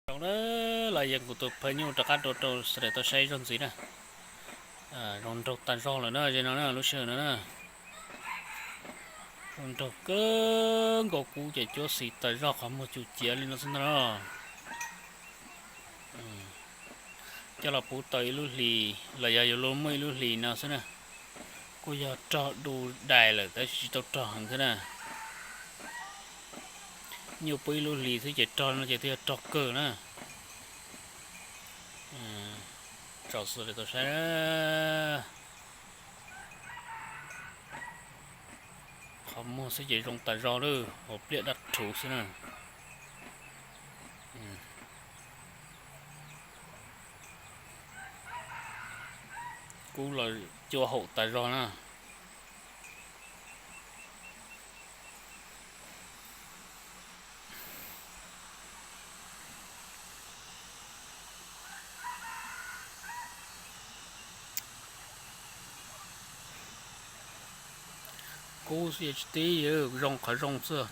Zoo na, los yees kuv tus phaj nyuj rov qab rau rau sawv daws tau saib zog ntxiv na. Zoo nraug tas zog lawm na, ze no na, lub sij hawm no na. Zoo nraug kawg nkaus, kub ces cuab xis tas zog, qhov muag cum ciav li no xwb ntag na. Coj los pub tau ib lub hlis los yog yuav luag muaj ib lub hlis no xwb na. Kuj yog rog du dais lawm tab sis tsis tau rog heev thiab na. Nyuj pub ib lub hlis xwb ces rog no ces twb yog rog kawg na. Tso xwb tau saib. Qhov muag xwb ces zoo tas zog lawm, hauv pliaj daj rhuv xwb na. Kub los cua haum tas zog na. Kub xwb tsis tib, zoo qhov zoo xwb,